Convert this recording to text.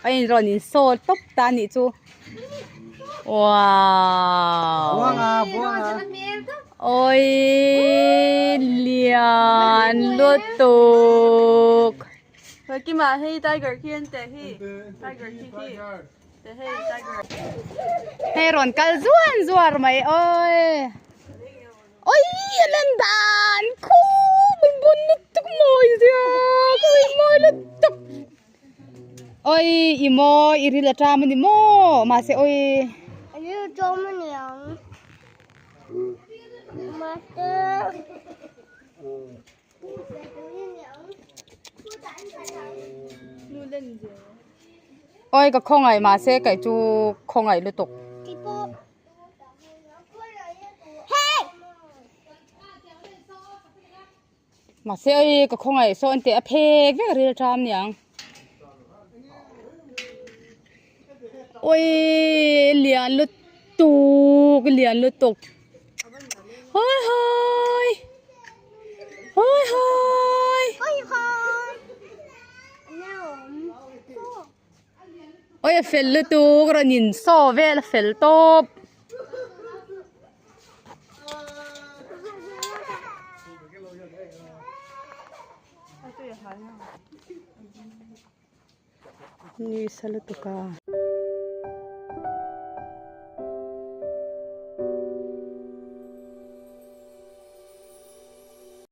A in rawn in saw tawp ta anih chu. Wow. Buanga, buanga. Oi lian lutuk. Kima hei tiger khi an te hi. Tiger khi khi. Te hei tiger. Hei rawn kal zuan zuar mai oi. Oi a lan dan khu min bun lutuk mawi zia ka ui mawi lutuk. Oi i maw i ril a ṭam a ni maw mahse oi. A ril a ṭam a ni ang. Mahse. Oi ka khawngaih mahse kei chu khawngaih lutuk. Mahse oi ka khawngaih sawn teh a phek vek a ril ṭam niang. Oi lian lutuk lian lutuk hawi hawi hawi hawi oi a fel lutuk rawn in saw vel a fel tawp. Ni sa lutuk a.